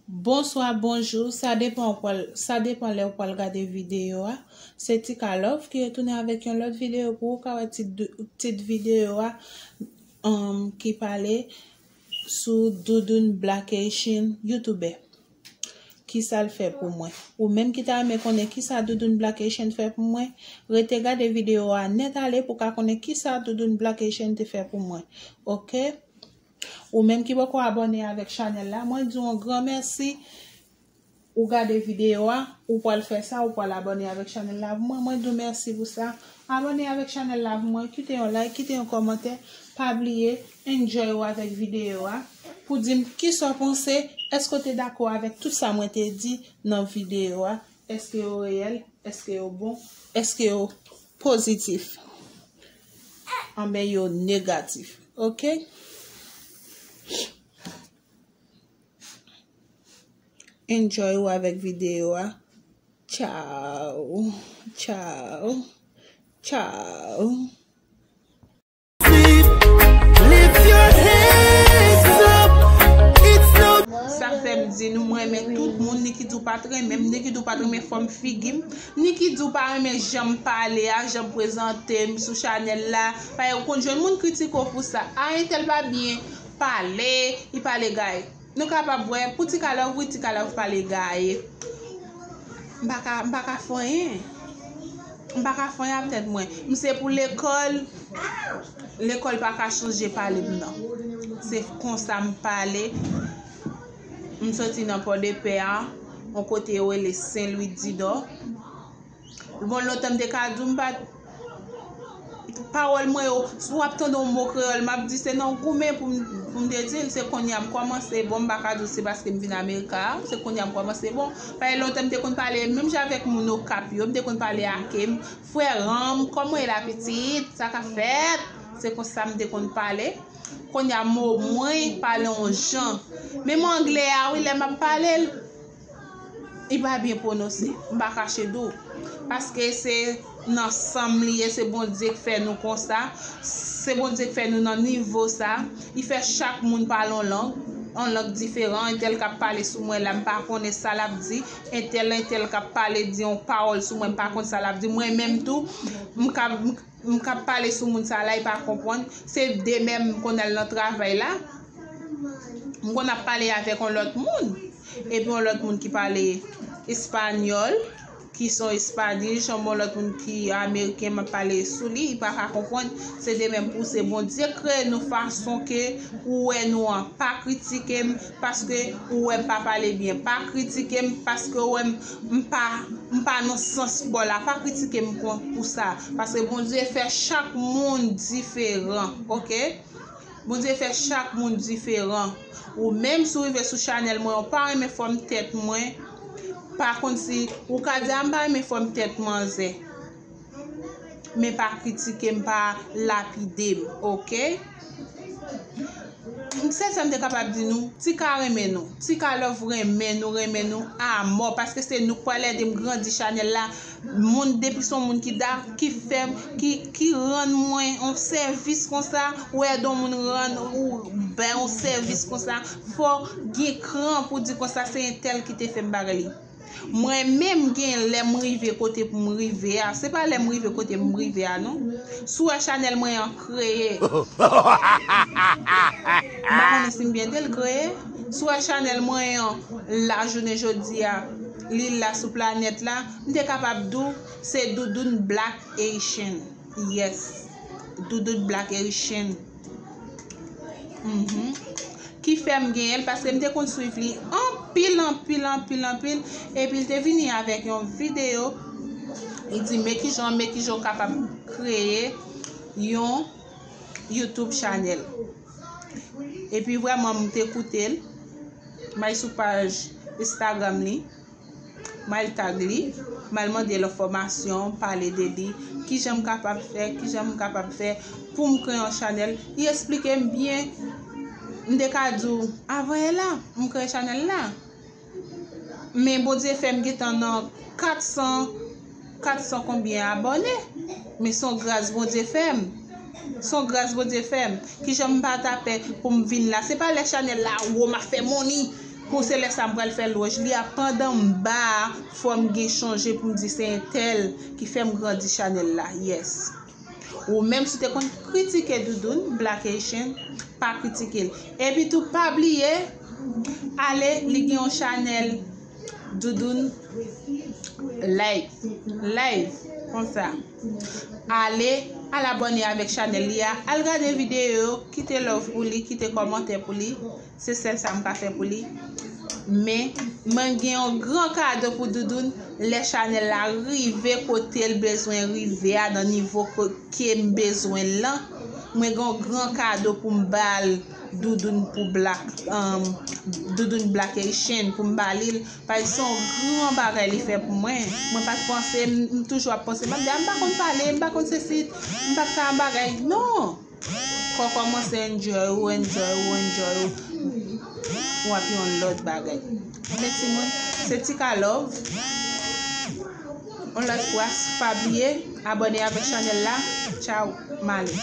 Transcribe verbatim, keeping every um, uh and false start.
Bonswa, bonjou, sa depan ou pral, sa depan lè ou pral gade videyo a. Se Tika Love ki retounen avèk yon lòt videyo pou ou ka wè tit, tit videyo a, um, ki pale sou Doudoune Black Haitian YouTuber. Kisa l fè pou mwen? Ou menm ki ta renmen konnen kisa Doudoune Black Haitian fè pou mwen, rete gade videyo a nèt ale pou ka konnen kisa Doudoune Black Haitian te fè pou mwen. Oke? Ou menm ki poko abòne avèk chanèl la, mwen di w yon gran mèsi. Ou gade videyo a, ou pral fè sa, ou pral abòne avèk chanèl la pou mwen. Mwen di w mèsi pou sa. Abòne avèk chanèl la pou mwen, kite yon like, kite yon kòmantè, pa bliye enjoy ou avèk videyo a. Pou di m kisa w panse, èske w te dakò avèk tout sa mwen te di nan videyo a? Èske yo reyèl? Èske yo bon? Èske yo pozitif? Anben yo negatif. Oke? Enjoy ou avèk videyo a. Tchaw. Tchaw. Tchaw. Lift your hands up. It's no Sa fè m di nou, mwen renmen tout moun. Nikidou pa t renmen m, Nikidou pa t renmen fòm figi m, Nikidou pa renmen jan m pale a, jan m prezante m sou chanèl la. Paske ou konn jwenn moun kritike w pou sa. A, entèl pa byen pale, li pale gaye. Nou kapab wè, pou Tika Love, wi, Tika Love pale gaye. M pa ka, m pa ka fè anyen. M pa ka fè anyen ak tèt mwen. M se pou lekòl. Lekòl pa ka chanje pale m nan. Se konsa m pale. M soti nan Pòdepè a, yon kote yo rele Sen Lwi Didò. Bon, lontan m te ka di w m pa t, pawòl mwen yo, si w ap tande yon mo kreyòl, m ap di se nan goumen pou m, pou m te di l, se kounye a m kòmanse. Bon, m pa ka di w se paske m vin Amerika, se kounye a m kòmanse. Bon, paske lontan m te konn pale, menm jan avèk moun Okap yo, m te konn pale ake m, frè ranm, kòman w ye la pitit, sa k ap fèt? Se konsa m te konn pale. Kounye a mo mwen pale yon jan. Menm anglè a, wi, lè m ap pale l, li pa byen pwononse. M pa kache di w. Paske se nan san m li ye, se Bondye k fè nou konsa. Se Bondye k fè nou nan nivo sa. Li fè chak moun pale yon lang, yon lang diferan. Entèl k ap pale sou mwen la, m pa konnen sa l ap di. Entèl, entèl k ap pale, di yon pawòl sou mwen, m pa konn sa l ap di. Mwen menm tou, m ka, m, m k ap pale sou moun sa la, li pa konprann. Se de menm m konn al nan travay la. M konn ap pale avèk yon lòt moun. Epi yon lòt moun ki pale espanyòl, ki se yon espadij, yon bon lòt moun ki ameriken, m ap pale sou li, li pa ka konprann. Se de menm pou se Bondye kreye nou fason ke ou wè nou an. Pa kritike m paske ou wè m pa pale byen. Pa kritike m paske ou wè m, m pa, m pa nan sans pa w la. Pa kritike m pou, pou sa. Paske Bondye fè chak moun diferan, oke? Bondye fè chak moun diferan. Ou menm si w rive sou chanèl mwen, ou pa renmen fòm tèt mwen, pa konn si, ou ka di a m pa renmen fòm tèt manzè. Men pa kritike m, pa lapide m, oke? M sèl sa m te kapab di nou, Tika renmen nou. Tika Love renmen nou, renmen nou amò, paske se nou k pral ede m grandi chanèl la. Moun, depi se yon moun ki da, ki fè m, ki, ki rann mwen yon sèvis konsa, ou ede yon moun rann ou bay yon sèvis konsa, fò gen kran pou di konsa se entèl ki te fè m bagay li. Mwen menm gen lè m rive kote pou m rive a. Se pa lè m rive kote m rive a non. Si w wè chanèl mwen an kreye. M pa konnen si m byen di l kreye. Si w wè chanèl mwen an la jounen jodi a, li la sou planèt la, m te kapab di w se Doudoune Black Haitian. Yes. Doudoune Black Haitian. Mhm. Ki fè m genyen l, paske m te konn swiv li anpil, anpil, anpil, anpil. Epi l te vini avèk yon videyo. Li di, men kijan, men kijan w kapab kreye yon YouTube channel. Epi vrèman, m te koute l. M al sou paj Instagram li. M al tag li, m al mande l enfòmasyon, pale de li, kijan m kapab fè, kijan m kapab fè pou m kreye yon chanèl. Li eksplike m byen. M te ka di w, avan yè la, m kreye chanèl la. Men Bondye fè m gentan nan kat san, kat san konbyen abòne. Men se yon gras Bondye fè m. Se yon gras Bondye fè m. Kijan m pa ta pè pou m vin la. Se pa lè chanèl la wo m ap fè money. Pou se lè sa m pral fè lwanj li a, pandan m ba a, fò m gen chonje pou m di se entèl ki fè m grandi chanèl la. Yes. Ou menm si w te konn kritike Doudoune, Black Haitian, pa kritike l. Epi tou pa bliye, ale, li gen yon chanèl Doudoune live, live, konsa. Ale, al abòne avèk chanèl li a, al gade videyo yo, kite love pou li, kite kòmantè pou li. Se sèl sa m ka fè pou li. Men, mwen gen yon gran kado pou Doudoune. Lè chanèl la rive kote l bezwen rive a, nan nivo ko-, ke m bezwen l lan, mwen gen yon gran kado pou m ba l, Doudoune pou Black, um, Doudoune Black Haitian pou m ba li l. Paske se yon gran bagay li fè pou mwen. Mwen pa t panse, m, m toujou ap panse, m ap di, "A, m pa konn pale, m pa konn sesi, m pa t ka yon bagay." Non! Kò kòmanse enjoy ou, enjoy ou, enjoy ou. W ap yon lòt bagay. Oke, timoun, se Tika Love. Yon lòt fwa, pa bliye, abòne avèk chanèl la. Tchaw, m ale.